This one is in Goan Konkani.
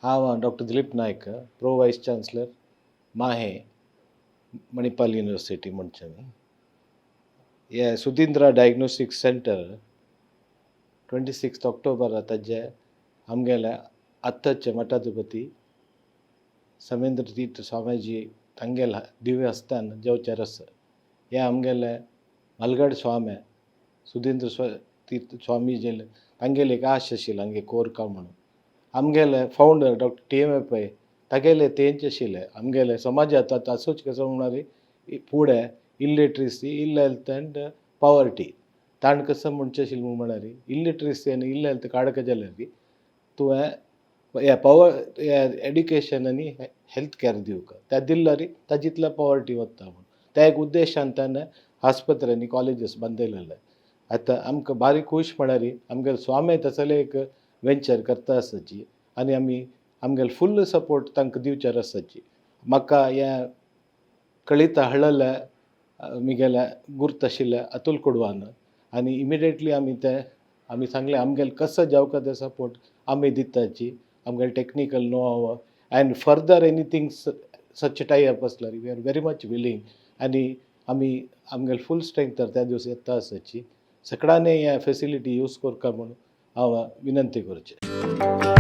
हांव doctor Dilip Naik, pro vice chancellor, MAHE, Manipal University म्हणचें. हे सुधींद्रा डायग्नोस्टीक सेंटर 26 ऑक्टोबर ताजे आमगेल्या आत्ताचे मठाधिपती समेंद्र तीर्थ स्वामीजी तांगेल्या दिव्य हस्तान जेवचें आसा. हे आमगेले मलगड स्वामी सुधींद्र तीर्थ स्वामीजी तांगेले एक आश आशिल्ली हांगे कोरका म्हणून. आमगेले founder doctor T M A. Pai तागेले तेंच आशिल्ले. आमगेले समाजांत आतां असोच कसो म्हळ्यार फुडें illiteracy, ill health and poverty. ताणें कसो म्हणचें आशिल्लें म्हळ्यार, इलिट्रसी आनी इल हेल्थ काडका जाल्यार तुवें हे पॉवर एड्युकेशन आनी हेल्थ कॅर दिवंक. त्या दिल्यार ताजितले पॉवर्टी वता म्हूण त्या एक उद्देशान ताणें आस्पत्रे आनी कॉलेजीस बांदयलेले. आतां आमकां बारीक खूश म्हळ्यार आमगेले स्वामी तसले एक वेंचर करता आसाची आनी आमी आमगेले फुल सपोर्ट तांकां दिवचेर आसाची. म्हाका हें कळीत हाडलेलें मिगेल्या गुर्त आशिल्ल्या अतुल कुडवान आनी इमिडिएटली आमी ते आमी सांगलें, आमगेले कसो जावका ते सपोर्ट आमी दिताची. आमगेले technical know and further anything such tie up आसल्यार we are very much willing. आनी आमी आमगेले फूल स्ट्रेंथ त्या दिवस येता आसाची. सगळ्यांनी हे फेसिलिटी यूज करका म्हणून हांव विनंती करचें.